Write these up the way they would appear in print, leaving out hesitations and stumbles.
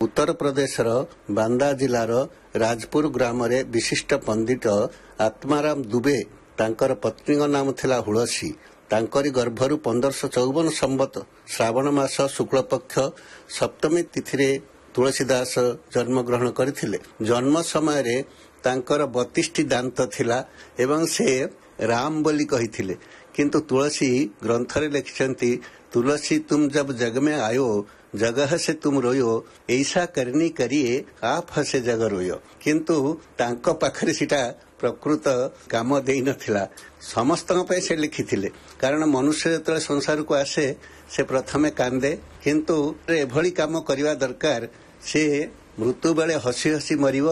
ଉତ୍ତରପ୍ରଦେଶର ବାନ୍ଦା ଜିଲ୍ଲାର ରାଜପୁର ଗ୍ରାମରେ ବିଶିଷ୍ଟ ପଣ୍ଡିତ ଆତ୍ମାରାମ ଦୁବେ, ତାଙ୍କର ପତ୍ନୀଙ୍କ ନାମ ଥିଲା ହୁଳସୀ, ତାଙ୍କରି ଗର୍ଭରୁ 1554 ସମ୍ବତ ଶ୍ରାବଣ ମାସ ଶୁକ୍ଳପକ୍ଷ ସପ୍ତମୀ ତିଥିରେ ତୁଳସୀ ଦାସ ଜନ୍ମଗ୍ରହଣ କରିଥିଲେ। ଜନ୍ମ ସମୟରେ ତାଙ୍କର 32ଟି ଦାନ୍ତ ଥିଲା ଏବଂ ସେ ରାମ ବୋଲି କହିଥିଲେ। କିନ୍ତୁ ତୁଳସୀ ଗ୍ରନ୍ଥରେ ଲେଖିଛନ୍ତି, ତୁଳସୀ ତୁମ ଜବ ଜଗ ମେ ଆୟୋ ଜଗହ ସେ ତୁମ ରୋୟୋ, ଏଇସା କରନି କରିଏ ଆପ ହସେ ଜଗ ରୋୟୋ। କିନ୍ତୁ ତାଙ୍କ ପାଖରେ ସେଟା ପ୍ରକୃତ କାମ ଦେଇନଥିଲା। ସମସ୍ତଙ୍କ ପାଇଁ ସେ ଲେଖିଥିଲେ, କାରଣ ମନୁଷ୍ୟ ଯେତେବେଳେ ସଂସାରକୁ ଆସେ ସେ ପ୍ରଥମେ କାନ୍ଦେ, କିନ୍ତୁ ଏଭଳି କାମ କରିବା ଦରକାର ସେ ମୃତ୍ୟୁ ବେଳେ ହସି ହସି ମରିବ,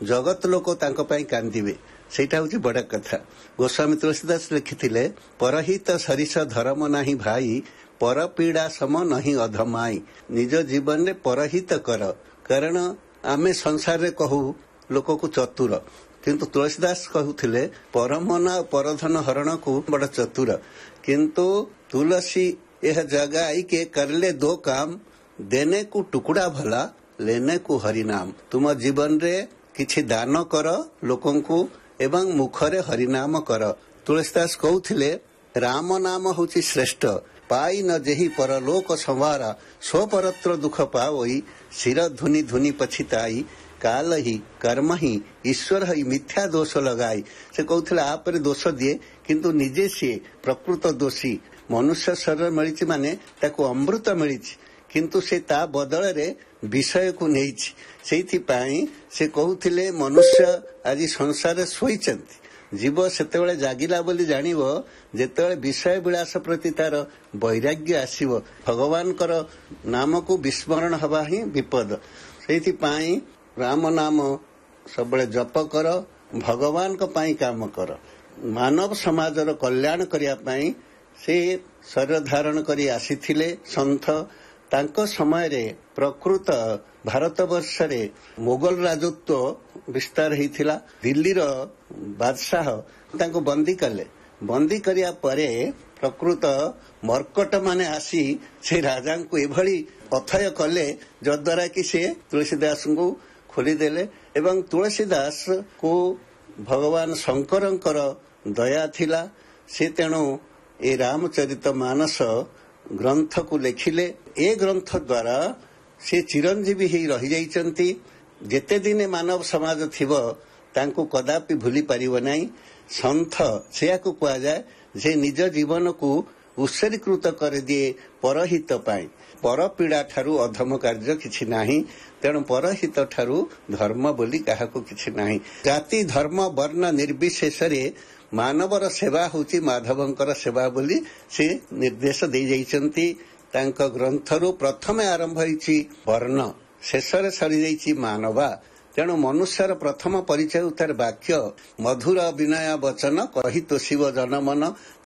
ଜଗତ ଲୋକ ତାଙ୍କ ପାଇଁ କାନ୍ଦିବେ। ସେଇଟା ହେଉଛି ବଡ଼ କଥା। ଗୋସ୍ୱାମୀ ତୁଳସୀଦାସ ଲେଖିଥିଲେ, ପରହିତ ସରିଷ ଧରମ ନାହିଁ ଭାଇ, ପରପୀଡ଼ା ସମ ନାହିଁ ଅଧମାଇ। ନିଜ ଜୀବନରେ ପରହିତ କର, କାରଣ ଆମେ ସଂସାରରେ କହୁ ଲୋକକୁ ଚତୁର, କିନ୍ତୁ ତୁଳସୀଦାସ କହୁଥିଲେ ପରମନ ପରଧନ ହରଣକୁ ବଡ଼ ଚତୁର। କିନ୍ତୁ ତୁଳସୀ ଏହ ଜଗାଇ କେ କରଲେ ଦୋ କାମ, ଦେନେ କୁ ଟୁକୁଡ଼ା ଭଲା ଲେନେ କୁ ହରିନାମ। ତୁମ ଜୀବନରେ କିଛି ଦାନ କର ଲୋକଙ୍କୁ ଏବଂ ମୁଖରେ ହରିନାମ କର। ତୁଳସୀଦାସ କହୁଥିଲେ ରାମ ନାମ ହେଉଛି ଶ୍ରେଷ୍ଠ। ପାଇ ନ ଯେହି ପରଲୋକ ସଂଭାରା, ସ୍ୱପରତ୍ର ଦୁଃଖ ପାଓଇ, ଶିର ଧୁନି ଧୁନି ପଛିତାଇ, କାଲ ହି କର୍ମ ହିଁ ଈଶ୍ୱର ହି ମିଥ୍ୟା ଦୋଷ ଲଗାଇ। ସେ କହୁଥିଲେ ଆପରେ ଦୋଷ ଦିଏ, କିନ୍ତୁ ନିଜେ ସିଏ ପ୍ରକୃତ ଦୋଷୀ। ମନୁଷ୍ୟ ଶରୀର ମିଳିଛି ମାନେ ତାକୁ ଅମୃତ ମିଳିଛି, କିନ୍ତୁ ସେ ତା ବଦଳରେ ବିଷୟକୁ ନେଇଛି। ସେଇଥିପାଇଁ ସେ କହୁଥିଲେ ମନୁଷ୍ୟ ଆଜି ସଂସାରରେ ଶୋଇଛନ୍ତି, ଜୀବ ସେତେବେଳେ ଜାଗିଲା ବୋଲି ଜାଣିବ ଯେତେବେଳେ ବିଷୟ ବିଳାସ ପ୍ରତି ତାର ବୈରାଗ୍ୟ ଆସିବ। ଭଗବାନଙ୍କର ନାମକୁ ବିସ୍ମରଣ ହେବା ହିଁ ବିପଦ। ସେଇଥିପାଇଁ ରାମ ନାମ ସବୁବେଳେ ଜପ କର, ଭଗବାନଙ୍କ ପାଇଁ କାମ କର। ମାନବ ସମାଜର କଲ୍ୟାଣ କରିବା ପାଇଁ ସେ ଶରୀର ଧାରଣ କରି ଆସିଥିଲେ ସନ୍ଥ। ତାଙ୍କ ସମୟରେ ପ୍ରକୃତ ଭାରତବର୍ଷରେ ମୋଗଲ ରାଜତ୍ୱ ବିସ୍ତାର ହେଇଥିଲା। ଦିଲ୍ଲୀର ବାଦଶାହ ତାଙ୍କୁ ବନ୍ଦୀ କଲେ। ବନ୍ଦୀ କରିବା ପରେ ପ୍ରକୃତ ମର୍କଟ ମାନେ ଆସି ସେ ରାଜାଙ୍କୁ ଏଭଳି ଅଥୟ କଲେ ଯଦ୍ୱାରା କି ସେ ତୁଳସୀ ଦାସଙ୍କୁ ଖୋଲିଦେଲେ। ଏବଂ ତୁଳସୀ ଦାସକୁ ଭଗବାନ ଶଙ୍କରଙ୍କର ଦୟା ଥିଲା, ସେ ତେଣୁ ଏ ରାମଚରିତ ମାନସ ଗ୍ରନ୍ଥକୁ ଲେଖିଲେ। ଏ ଗ୍ରନ୍ଥ ଦ୍ୱାରା ସେ ଚିରଞ୍ଜୀବୀ ହେଇ ରହିଯାଇଛନ୍ତି। ଯେତେ ଦିନେ ମାନବ ସମାଜ ଥିବ ତାଙ୍କୁ କଦାପି ଭୁଲି ପାରିବ ନାହିଁ। ସନ୍ଥ ସେୟାକୁ କୁହାଯାଏ ଯେ ନିଜ ଜୀବନକୁ ଉତ୍ସର୍ଗୀକୃତ କରିଦିଏ ପରହିତ ପାଇଁ। ପରପୀଡ଼ା ଠାରୁ ଅଧମ କାର୍ଯ୍ୟ କିଛି ନାହିଁ, ତେଣୁ ପରହିତ ଠାରୁ ଧର୍ମ ବୋଲି କାହାକୁ କିଛି ନାହିଁ। ଜାତି ଧର୍ମ ବର୍ଣ୍ଣ ନିର୍ବିଶେଷରେ ମାନବର ସେବା ହେଉଛି ମାଧବଙ୍କର ସେବା ବୋଲି ସେ ନିର୍ଦ୍ଦେଶ ଦେଇଯାଇଛନ୍ତି। ତାଙ୍କ ଗ୍ରନ୍ଥରୁ ପ୍ରଥମେ ଆରମ୍ଭ ହେଇଛି ବର୍ଣ୍ଣ, ଶେଷରେ ସରିଯାଇଛି ମାନବା। ତେଣୁ ମନୁଷ୍ୟର ପ୍ରଥମ ପରିଚୟ ତାର ବାକ୍ୟ, ମଧୁର ବିନୟ ବଚନ କହି ତୋଷିବ ଜନମନ।